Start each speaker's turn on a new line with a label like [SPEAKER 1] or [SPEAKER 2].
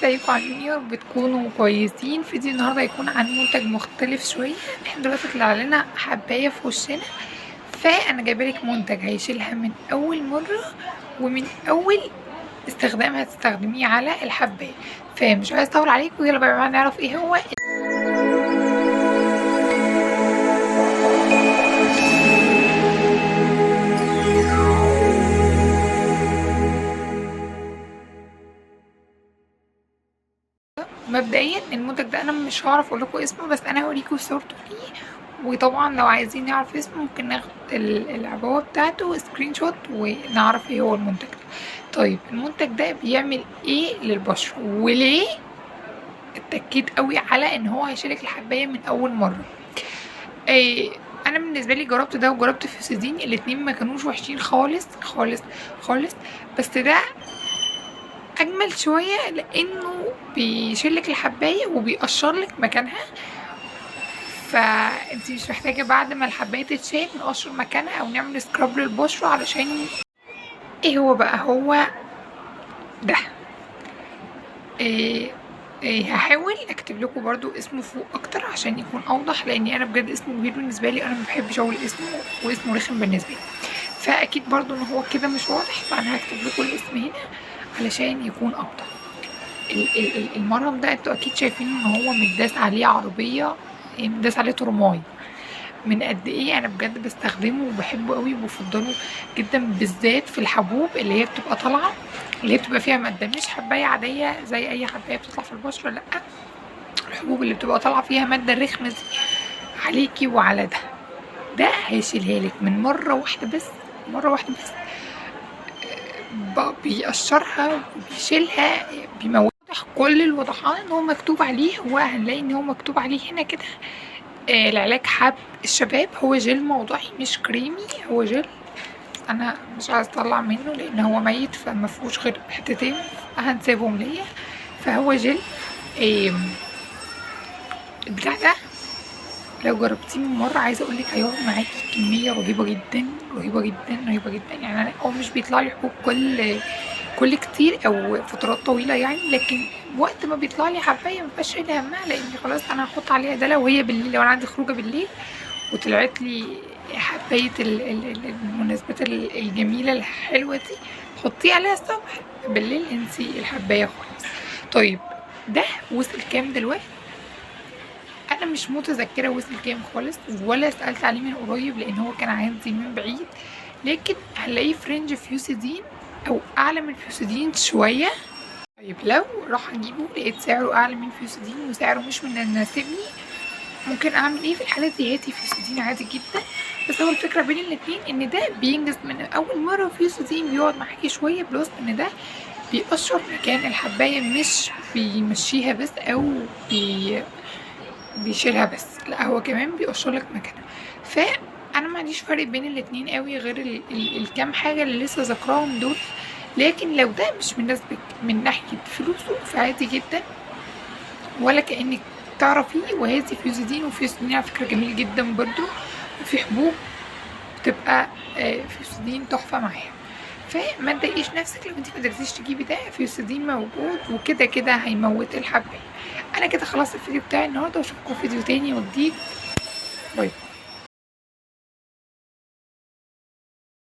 [SPEAKER 1] ازيكم؟ عاملين ايه؟ رب تكونوا كويسين. فيديو النهارده هيكون عن منتج مختلف شوية. احنا دلوقتي طلع لنا حبايه في وشنا، فانا جايبه لك منتج هيشيلها من اول مرة ومن اول استخدام هتستخدميه على الحبايه. فمش عايزه اطول عليكم، يلا بقى نعرف ايه هو. مبدئيا المنتج ده انا مش هعرف اقول لكم اسمه، بس انا هوريكم صورته ليه، وطبعا لو عايزين نعرف اسمه ممكن ناخد العبوه بتاعته screenshot ونعرف ايه هو المنتج ده. طيب المنتج ده بيعمل ايه للبشره وليه التأكيد قوي على ان هو هيشيلك الحبايه من اول مرة؟ انا بالنسبة لي جربت ده وجربت فيوسيدين، الاتنين ما كانوش وحشين خالص خالص خالص، بس ده اجمل شوية لانه بيشيلك الحبايه وبيقشرلك مكانها، فانت مش محتاجه بعد ما الحبايه تتشال نقشر مكانها او نعمل scrub للبشره. علشان ايه هو بقى؟ هو ده. إيه هحاول اكتب لكم برضو اسمه فوق اكتر عشان يكون اوضح، لاني انا بجد اسمه كبير بالنسبة لي، انا ما بحبش اقول اسمه واسمه رخم بالنسبة لي، فاكيد برضو ان هو كده مش واضح، فانا هكتب لكم الاسم هنا علشان يكون اوضح. المرهم ده انتوا اكيد شايفين ان هو متداس عليه عربية، متداس عليه ترماي من قد ايه. انا بجد بستخدمه وبحبه قوي وبفضله جدا، بالذات في الحبوب اللي هي بتبقى طالعه، اللي هي بتبقى فيها مادة، مش حبايه عادية زي اي حبايه بتطلع في البشرة، لا، الحبوب اللي بتبقى طالعه فيها مادة الرخمه دي عليكي وعلى ده، ده هيشيلها لك من مرة واحدة بس، مرة واحدة بس، بيقشرها وبيشيلها، بيموت كل الوضحان ان هو مكتوب عليه. هو هنلاقي ان هو مكتوب عليه هنا كده العلاج حب الشباب. هو جل موضعي مش كريمي، هو جل، انا مش عايز اطلع منه لان هو ميت، فما فيهوش غير حتتين هنسيبهم ليا، فهو جل. البتاع ده لو جربتيه من مرة عايزه اقول لك هيقعد معاكي كمية رهيبة جدا رهيبة جدا رهيبة جدا. يعني انا هو مش بيطلع لي حبوب كل كتير او فترات طويلة يعني، لكن وقت ما بيطلع لي حبايه مبقاش شايله همها، لان خلاص انا هحط عليها ده. لو هي بالليل، لو انا عندي خروجه بالليل وطلعت لي حبايه المناسبات الجميلة الحلوة دي، حطيه عليها الصبح، بالليل انسي الحبايه خالص. طيب ده وصل كام دلوقتي؟ انا مش متذكرة وصل كام خالص، ولا سالت عليه من قريب لان هو كان عندي من بعيد، لكن هنلاقيه في range فيوسيدين او اعلى من فيوسيدين شوية. طيب لو راح اجيبه لقيت سعره اعلى من فيوسيدين وسعره مش مناسبني، ممكن اعمل ايه في الحالة دي؟ هاتي فيوسيدين عادي جدا، بس هو الفكرة بين الاتنين ان ده بينجز من اول مرة، وفيوسيدين بيقعد معاكي شوية، plus ان ده بيقشر مكان الحبايه، مش بيمشيها بس او بيشيلها بس، لا هو كمان بيقشر لك مكانها. فانا ما عنديش فرق بين الاتنين قوي غير الكام حاجة اللي لسه ذاكراهم دول، لكن لو ده مش مناسبك من ناحية فلوسه فعادي جدا، ولا كانك تعرفيه. وهاتي فيوسيدين، وفيوسيدين على فكرة جميل جدا برضو، وفي حبوب بتبقى فيوسيدين تحفة معاها، فما تضايقيش نفسك لو انت ما قدرتيش تجيبي ده، فيوسيدين موجود وكده كده هيموت الحبايه. انا كده خلاص الفيديو بتاعي النهارده، واشوفكم في فيديو تاني وجديد. bye.